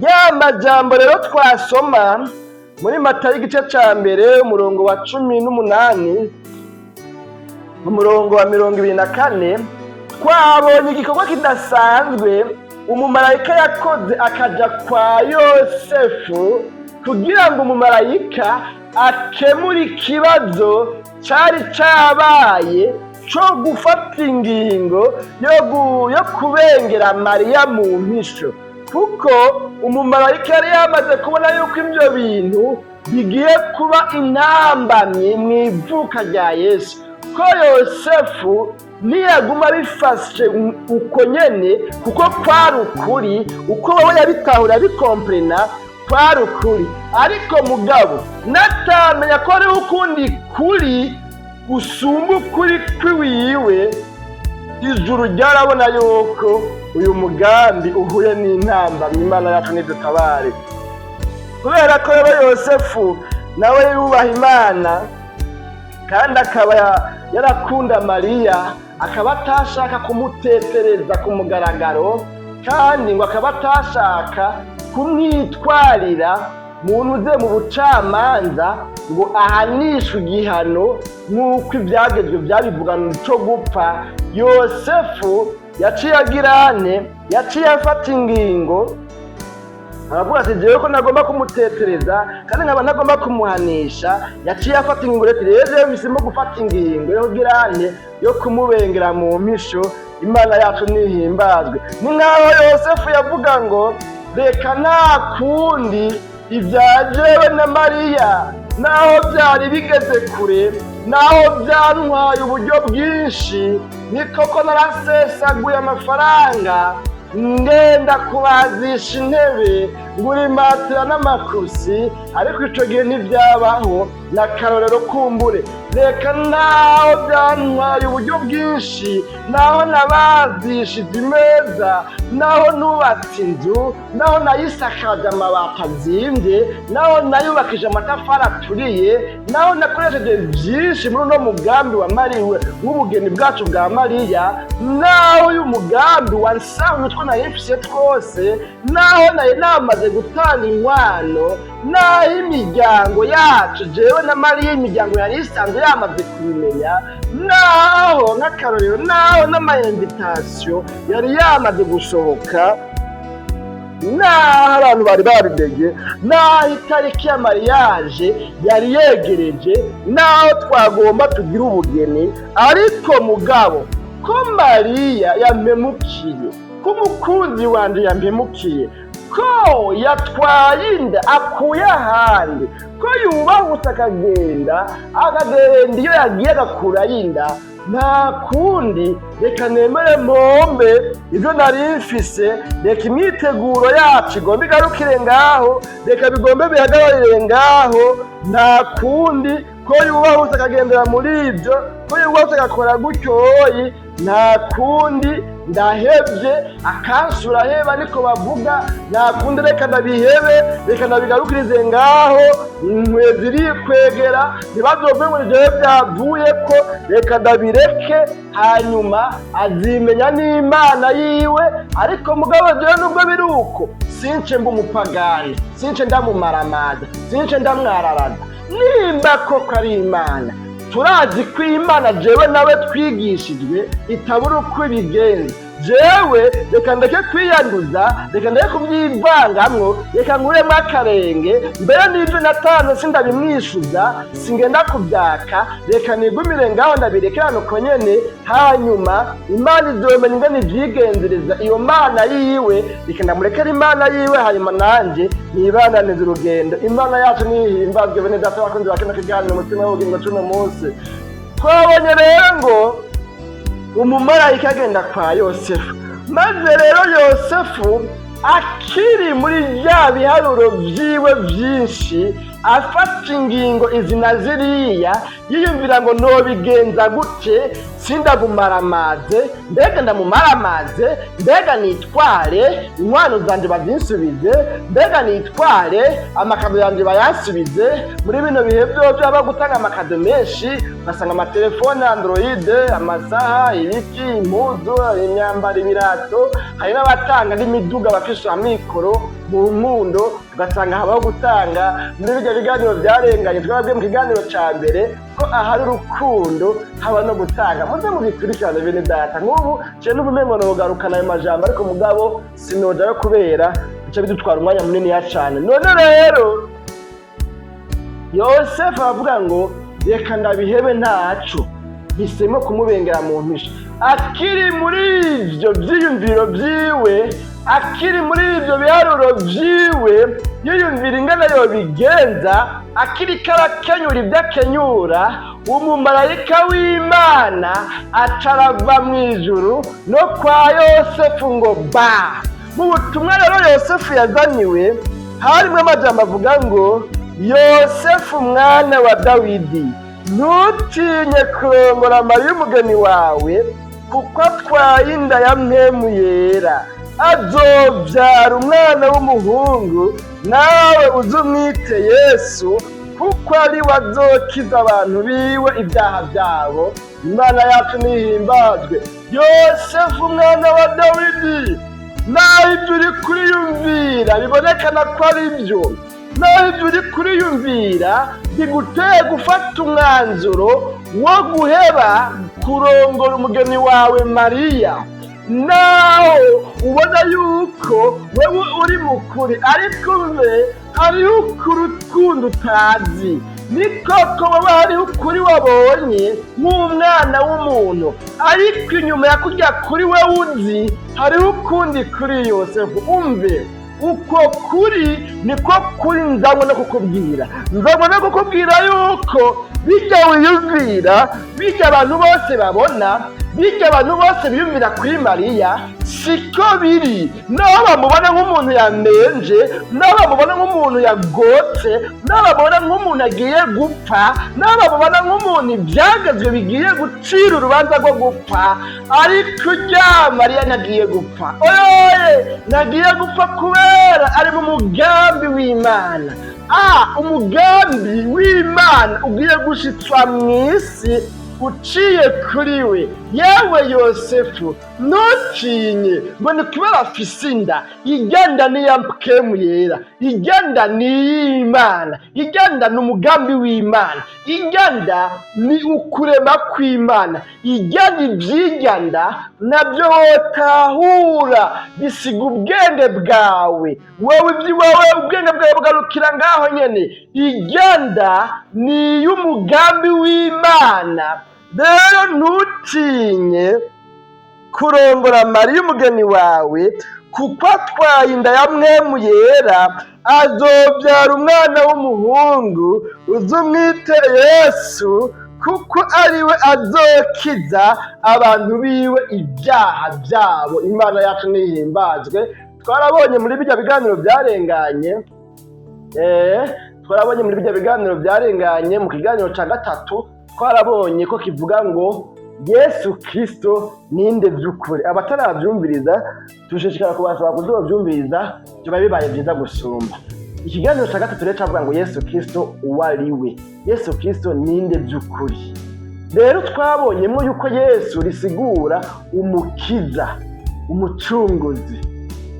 Ya majambo rero twasoma muri Matayo igice ca mbere, umurongo wa 18, umurongo wa 24, twabonye igikorwa kidasanzwe umumarayika yakoze, akaja kwa Yosefu kugira ngo umumarayika akemure ikibazo cari cabaye co gufata ingingo yo kubengera Mariya mu mpisho, kuko umumarayika yari yamaze kubona yuko ivyo bintu bigiye kuba intambamyi mu ivuka rya Yesu, ko Yosefu niyaguma bifashe uko nyene, kuko kwari ukuri uko wowe yabitahura abikomprena, kwari ukuri, ariko mugabo natamenya ko hariho ukundi kuri gusumba ukuri kwiwiwe. Ijuru ryarabona yuko uyu mugambi uhuye n'intambamyi. Imana yacu nidutabare. Kubera ko rero Yosefu nawe yubaha Imana kandi akaba yarakunda Mariya, akaba atashaka kumutetereza ku mugaragaro, kandi ngo akaba atashaka kumwitwarira muntu uze mu bucamanza ngo ahanishwe igihano nk'uko ibyagezwe byabivugana cyo gupfa, Yosefu yaciye agirane, yaciye afata ingingo, aravuga ati: "Jewe ko nagomba kumutetereza kandi nkaba ntagomba kumuhanisha." Yaciye afata ingingo rero, rero jewe mpisemo gufata ingingo yo kugirane, yo kumubengera mu mpisho. Imana yacu nihimbazwe. Ni nkaho Yosefu yavuga ngo: "Reka, nta kundi, ibya jewe na Mariya naho byari bigeze kure, naho byantwaye uburyo bwinshi, ni koko narasesaguye amafaranga, ngenda kubazisha intebe, ngura imatera n'amakusi, ariko ico gihe ntibyabaho n'akarorero kumbure. Reka, naho byantwaye uburyo bwinshi, naho nabazishije imeza, naho nubatse inzu, naho nayisakaje amabati azimvye, naho nayubakije amatafari aturiye, naho nakoresheje byinshi muri uno mugambi wa Mariwe w'ubugeni bwacu bwa Mariya, naho uyu mugambi wansahuye utwo nari mfise twose, naho nari namaze gutanga inkwano, naho imiryango yacu, jewe na Mariya, imiryango yari isanzwe yamaze kubimenya, naho nk'akarorero naho n'ama invitation yari yamaze gusohoka, naho abantu bari babimenye, naho itariki ya mariage yari yegereje, naho twagomba tugire ubugeni, ariko mugabo ko Mariya yampemukiye, ko umukunzi wanje yampemukiye, ko yatwaye inda akuye ahandi, ko yubahutse akagenda, akagenda iyo yagiye agakurayo inda, nta kundi, reka nemere mpombe ibyo nari mfise, reka imyiteguro yacu igombe igarukire ngaho, reka bigombe bihagararire ngaho. Nta kundi, ko yubahutse akagendera muri ibyo, ko yubahutse agakora gutyoyi, nta kundi, ndahebye akansura heba, niko bavuga. Nta kundi, reka ndabihebe, reka ndabigarukirize ngaho. Inkwe zirikwegera, ntibazove ngo jewe byavuye ko, reka ndabireke, hanyuma azimenya n'Imana yiwe. Ariko mugabo jewe, nubwo biri uko, since mba umupagani, since ndamumaramaza, since ndamwararaza. Nimba koko ari Imana, turazi ko Imana jewe nawe twigishijwe itabura uko ibigenza. Jewe reka ndeke kwiyanduza, reka ndeke kubyivangamwo, reka nkuremo akarenge. Mbere n'ibyo natanze sindabimwishuza, singenda kubyaka, reka nigumire ngaho, ndabirekerane uko nyene, hanyuma Imana izomenya ingene ivyigenzereza. Iyo Mana yiwe, reka ndamurekera Imana yiwe, hanyuma nanje nibananize urugendo. Imana yacu nihimbazwe. Bene data bakunzi ba kino kiganiro Umutima w'Ubugingo c'uno munsi, twabonye rero ngo umumarayika agenda kwa Yosefu, maze rero Yosefu akiri muri bya biharuro vyiwe vyinshi, afata ingingo izi na ziriya, yiyumvira ngo: "Nobigenza gute sindagumaramaze? Mbega ndamumaramaze? Mbega nitware inkwano zanje bazinsubize? Mbega nitware amakado yanje bayansubize?" Muri bino bihe vyo byaba gutanga amakado menshi, ugasanga amatelefone Android, amasaha, ibiki, impuzu, imyambaro, ibirato, hari n'abatanga n'imiduga bafisha amikoro. Mu nkundo ugasanga habaho gutanga. Muri bijya biganiro byarenganye, twababwiye mu kiganiro ca mbere ko ahari urukundo haba no gutanga. Muze mubikurikirane, bene data. Nk'ubu je n'ubumengo nogarukana ayo majambo, ariko mugabo sinojayo kubera bica bidutwara umwanya muniniya cane. None rero Yosefu aravuga ngo reka ndabihebe, ntaco, mpisemo kumubengera mu mpisho. Akiri muri ivyo vyiyumviro vyiwe, akiri muri ivyo biharuro vyiwe, yiyumvira ingene yobigenza, akiriko arakenyura ibyo akenyura, umumarayika w'Imana aca arava mw'ijuru no kwa Yosefu ngo ba. Mu butumwa rero Yosefu yazaniwe harimwo amajambo avuga ngo: "Yosefu mwana wa Dawidi, ntutinye kurongora Mariya umugeni wawe, kuko atwaye inda ya Mpwemu Yera. Azobyara umwana w'umuhungu, nawe uzumwite Yesu, kuko ari we azokiza abantu biwe ibyaha byabo." Imana yacu nihimbazwe. Yosefu umwana wa Dawidi, naho ibyo uri kuriyumvira bibonekana ko ari byo, naho ibyo uri kuriyumvira biguteye gufata umwanzuro wo guheba kurongora umugeni wawe Mariya, naho ubona yuko wewe uri mukuri, ariko mbe hariho ukuri ukundi utazi. Ni koko wowe hariho ukuri wabonye nk'umwana w'umuntu, ariko inyuma ya kurya kuri we uzi hariho ukundi kuri. Yosefu, umve, uko kuri niko kuri nzanywe no kukubwira. Nzanywe no kukubwira yuko bijya wiyumvira, bijya abantu bose babona, bijya abantu bose biyumvira kuri Mariya siko biri. Naho bamubona nk'umuntu yamenje, naho bamubona nk'umuntu yagotse, naho bamubona nk'umuntu agiye gupfa, naho bamubona nk'umuntu ibyagezwe bigiye gucira urubanza rwo gupfa, ariko urya Mariya ntagiye gupfa. Oye, ntagiye gupfa kubera ari mu mugambi w'Imana. Umugambi w'Imana ugiye gushitswa mu isi uciye kuri we. Yewe Yosefu, ntutinye ngo ni kubera afise inda. Igenda niya Mpwemu Yera, igenda ni iy'Imana, igenda ni umugambi w'Imana, igenda ni ukurema kw'Imana. Igenda ivyiganda nabyo wotahura bisiga ubwenge bwawe. Wewe iby'iwawe, ubwenge bwawe bugarukira ngaho nyene. Igenda ni iy'umugambi w'Imana. Rero ntutinye kurongora Mariya umugeni wawe, kuko atwaye inda ya Mpwemu Yera. Azobyara umwana w'umuhungu, uzumwite Yesu, kuko ari we azokiza abantu biwe ibyaha byabo. Imana yacu nihimbazwe. Twarabonye muri bijya biganiro byarenganye, twarabonye muri bijya biganiro byarenganye, mu kiganiro cya gatatu twarabonye ko kivuga ngo Yesu Kristo ninde by'ukuri. Abatarabyumviriza dushishikara kubasaba kuzobyumviriza, biba bibaye byiza gusumba. Ikiganiro cya gatatu rero cyavuga ngo Yesu Kristo uwo ari we, Yesu Kristo ninde by'ukuri. Rero twabonyemo yuko Yesu risigura umukiza, umucunguzi.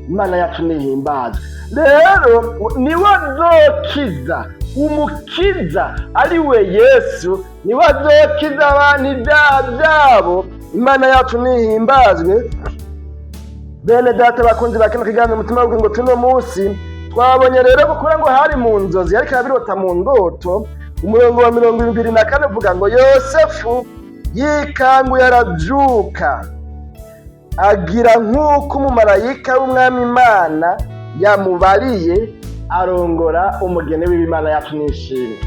Imana yacu nihimbazwe. Rero niwe azokiza, umukiza ari we Yesu, niwe azokiza abantu ibyaha byabo. Imana yacu nihimbazwe. Bene data bakunzi ba kino kiganiro Umutima w'Ubugingo, tuno munsi twabonye rero gukora ngo hari mu nzozi, ariko arabirota mu ndoto. Umurongo wa 24 uvuga ngo Yosefu yikanguye arabyuka, agira nk'uko umumarayika w'Umwami Imana yamubariye, arongora umugeni w'Imana yacu nishimwe.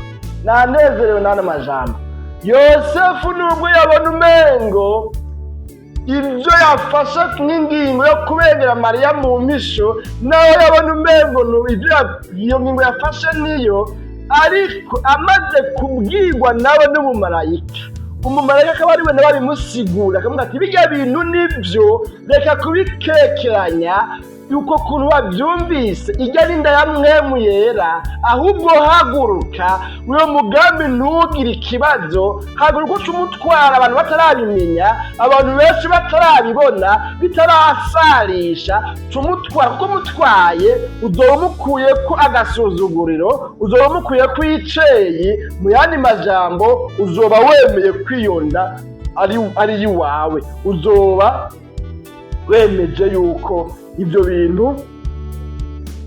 Nanezerewe n'ano majambo. Yosefu nubwo yabona umengo ibyo yafashe nk'ingingo yo kubengera Mariya mu mpisho, nawe yabona umengo ibyo iyo ngingo yafashe niyo, ariko amaze kubwirwa nawe n'umumarayika, umumarayika akaba ari we nawe abimusigura, akamubwira ati: "Bijya bintu nibyo, reka kubikekeranya." Uko kuntu wabyumvise, ijya n'inda ya Mpwemu Yera. Ahubwo haguruka, uyo mugambi ntugire ikibazo. Haguruka uca umutwara abantu batarabimenya, abantu benshi batarabibona, bitarasarisha. Tumutwara, kuko mutwaye uzoba umukuye ko agasuzuguriro, uzoba umukuye ko iceyi. Mu yandi majambo, uzoba wemeye kwiyonda ari iwawe, uzoba wemeje yuko ibyo bintu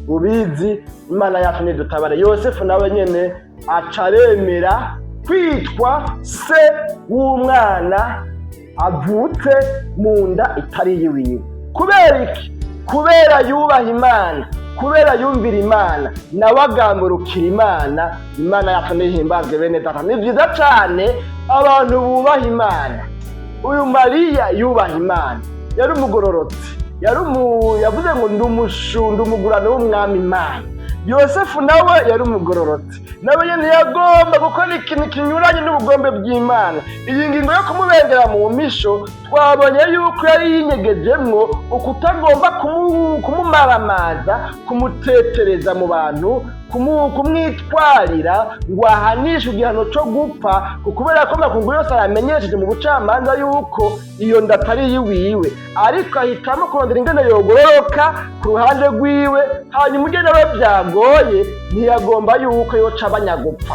ubizi. Imana yacu nidutabare. Yosefu nawe nyene aca aremera kwitwa se w'umwana avutse mu nda itari iyiwiwe. Kubera iki? Kubera yubaha Imana, kubera yumvira Imana, nawe agamburukira Imana. Imana yacu nihimbazwe. Bene data, ni byiza cane abantu bubaha Imana. Uyu Mariya yubaha Imana, yari umugororotsi, yari umu yavuze ngo ndi umushunda, umugurano w'Umwami Imana. Yosefu nawe yari umugororotsi, nawe nyene yagomba gukora ikintu kinyuranye n'ubugombe bw'Imana. Iyi ngingo yo kumubengera mu misho, twabonye yuko yari yinyegejemwo ukutagomba kumumaramaza, kumutetereza mu bantu, kumwitwarira ngo ahanishwe igihano co gupfa, kubera ko amakungu yose yamenyesheje mu bucamanza yuko iyo nda atari iyiwiwe. Ariko ahitamo kurondera ingene yogororoka ku ruhande rwiwe. Hanyuma ugene we byagoye, ntiyagomba yuko yoca abanyagupfa.